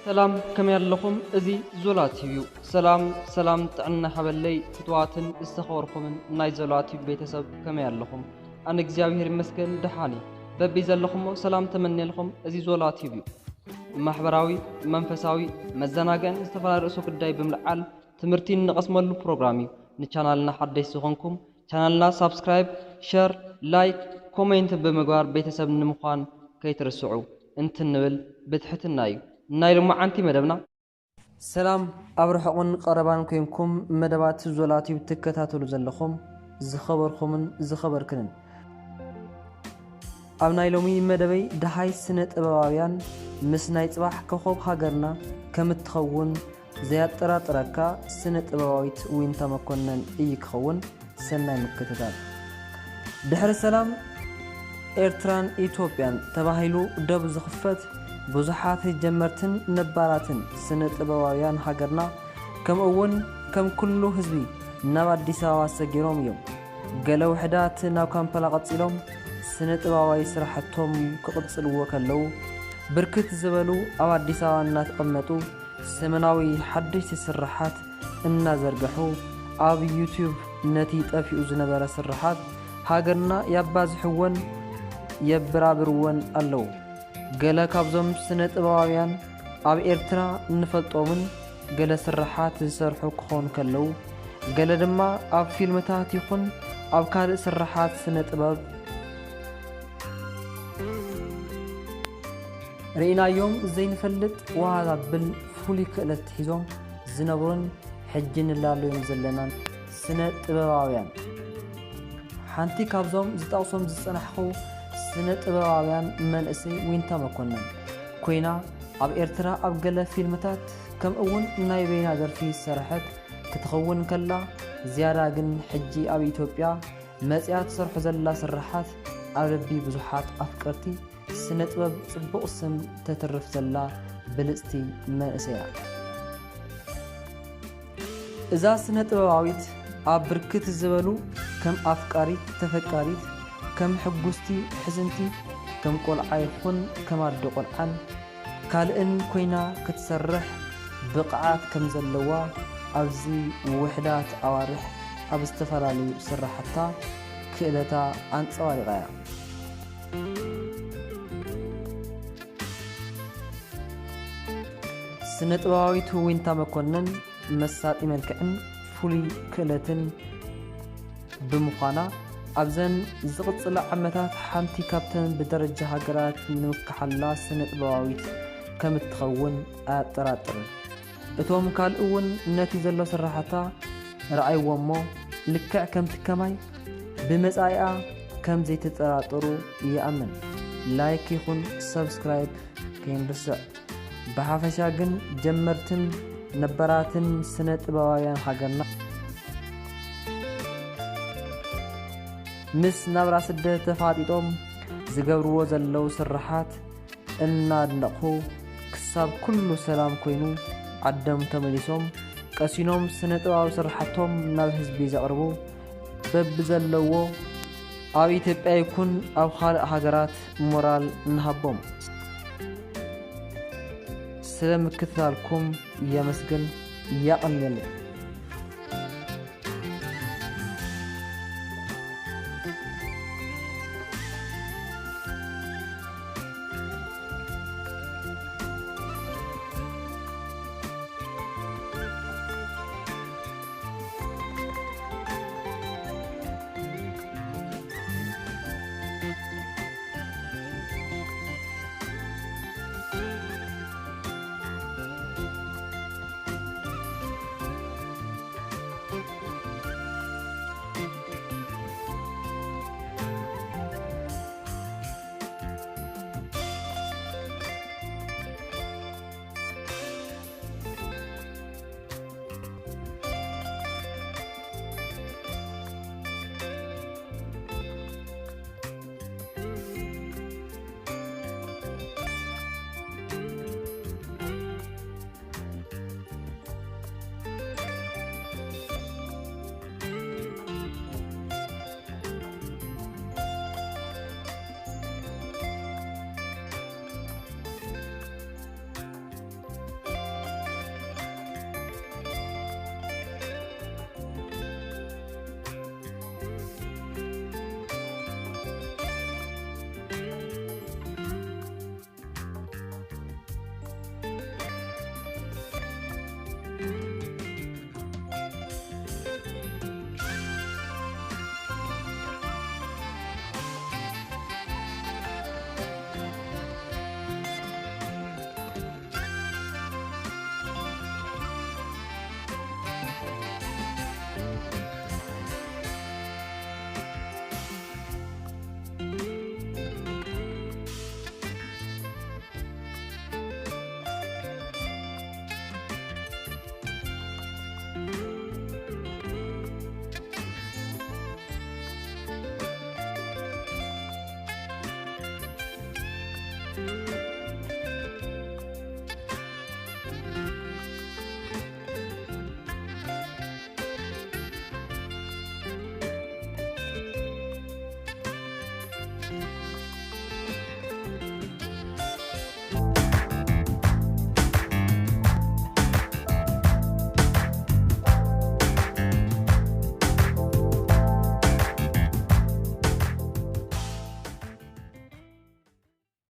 ሰላም፣ ከመይ ኣለኹም? እዚ ዞላ ቲቪ እዩ። ሰላም ሰላም፣ ጥዕና ሃበለይ ፍትዋትን ዝተኸበርኩምን ናይ ዞላ ቲቪ ቤተሰብ፣ ከመይ ኣለኹም? ኣነ እግዚኣብሔር ይመስገን ደሓን እየ። በቢ ዘለኹሞ ሰላም ተመኔልኹም። እዚ ዞላ ቲቪ እዩ። ማሕበራዊ፣ መንፈሳዊ፣ መዘናግዕን ዝተፈላለዩ ርእሰ ጉዳይ ብምልዓል ትምህርቲ እንቐስመሉ ፕሮግራም እዩ። ንቻናልና ሓደሽ ዝኾንኩም ቻናልና ሳብስክራይብ፣ ሸር፣ ላይክ፣ ኮሜንት ብምግባር ቤተሰብ ንምዃን ከይትርስዑ እንትንብል ብትሕትና እዩ። ናይ ሎማዓንቲ መደብና ሰላም፣ ኣብ ርሑቕን ቀረባን ኮንኩም መደባት ዞላ ቲዩብ ትከታተሉ ዘለኹም ዝኸበርኩምን ዝኸበርክንን፣ ኣብ ናይ ሎሚ መደበይ ደሃይ ስነ ጥበባውያን ምስ ናይ ጽባሕ ኮኾብ ሃገርና ከም እትኸውን ዘያጠራጥረካ ስነ ጥበባዊት ዊንታ መኮነን እዩ ክኸውን። ሰናይ ምክትታል። ድሕሪ ሰላም ኤርትራን ኢትዮጵያን ተባሂሉ ደብ ዝኽፈት ብዙሓት ጀመርትን ነባራትን ስነ ጥበባውያን ሃገርና ከምኡ እውን ከም ኩሉ ህዝቢ ናብ ኣዲስ ኣበባ ሰጊሮም እዮም። ገለ ውሕዳት ናብ ካምፓላ ቀጺሎም ስነ ጥበባዊ ስራሕቶም ክቕጽልዎ ከለዉ፣ ብርክት ዝበሉ ኣብ ኣዲስ ኣበባ እናተቐመጡ ሰመናዊ ሓደሽቲ ስራሓት እናዘርግሑ ኣብ ዩቱብ ነቲ ጠፊኡ ዝነበረ ስራሓት ሃገርና ያባዝሕዎን የብራብርዎን ኣለዉ። ገለ ካብዞም ስነ ጥበባውያን ኣብ ኤርትራ እንፈልጦምን ገለ ስራሓት ዝሰርሑ ክኾኑ ከለዉ፣ ገለ ድማ ኣብ ፊልምታት ይኹን ኣብ ካልእ ስራሓት ስነ ጥበብ ርኢናዮም ዘይንፈልጥ ዋሃ ዛብል ፍሉይ ክእለት ሒዞም ዝነብሩን ሕጂ ንላለዮም ዘለናን ስነ ጥበባውያን። ሓንቲ ካብዞም ዝጠቕሶም ዝጸናሕኹ ስነ ጥበባውያን መንእሰይ ዊንታ መኮነን ኮይና፣ ኣብ ኤርትራ ኣብ ገለ ፊልምታት ከምኡ እውን ናይ በይና ደርፊ ዝሰርሐት ክትኸውን ከላ፣ ዝያዳ ግን ሕጂ ኣብ ኢትዮጵያ መጽያ ትሰርሖ ዘላ ስርሓት ኣብ ልቢ ብዙሓት ኣፍቀርቲ ስነ ጥበብ ጽቡቕ ስም ተትርፍ ዘላ ብልጽቲ መንእሰይ እያ። እዛ ስነ ጥበባዊት ኣብ ብርክት ዝበሉ ከም ኣፍቃሪት፣ ተፈቃሪት፣ ከም ሕጉስቲ፣ ሕዝንቲ፣ ከም ቆልዓ ይኹን ከም ኣደ ቆልዓን ካልእን ኮይና ክትሰርሕ ብቕዓት ከም ዘለዋ ኣብዚ ውሕዳት ኣዋርሕ ኣብ ዝተፈላለዩ ስራሕታ ክእለታ ኣንጸባሪቓ እያ። ስነ ጥበባዊት ዊንታ መኮነን መሳጢ መልክዕን ፍሉይ ክእለትን ብምዃና፣ ኣብዘን ዝቕጽላ ዓመታት ሓንቲ ካብተን ብደረጃ ሃገራት ንምክሓላ ስነ ጥበባዊት ከም እትኸውን ኣያጠራጥርን። እቶም ካልእ እውን ነቲ ዘሎ ስራሕታ ረኣይዎ እሞ፣ ልክዕ ከምቲ ከማይ ብመጻኢኣ ከም ዘይተጠራጠሩ ይኣምን። ላይክ ይኹን ሰብስክራይብ ከይንርስዕ። ብሓፈሻ ግን ጀመርትን ነባራትን ስነ ጥበባውያን ሃገርና ምስ ናብራ ስደት ተፋጢጦም ዝገብርዎ ዘለዉ ስራሓት እናድነቕኹ፣ ክሳብ ኩሉ ሰላም ኮይኑ ዓዶም ተመሊሶም ቀሲኖም ስነ ጥበባዊ ስራሕቶም ናብ ህዝቢ ዘቕርቡ በብዘለዎ ኣብ ኢትዮጵያ ይኩን ኣብ ካልእ ሃገራት ሞራል ንሃቦም። ስለ ምክትታልኩም የመስግን፣ ያቐንየለይ።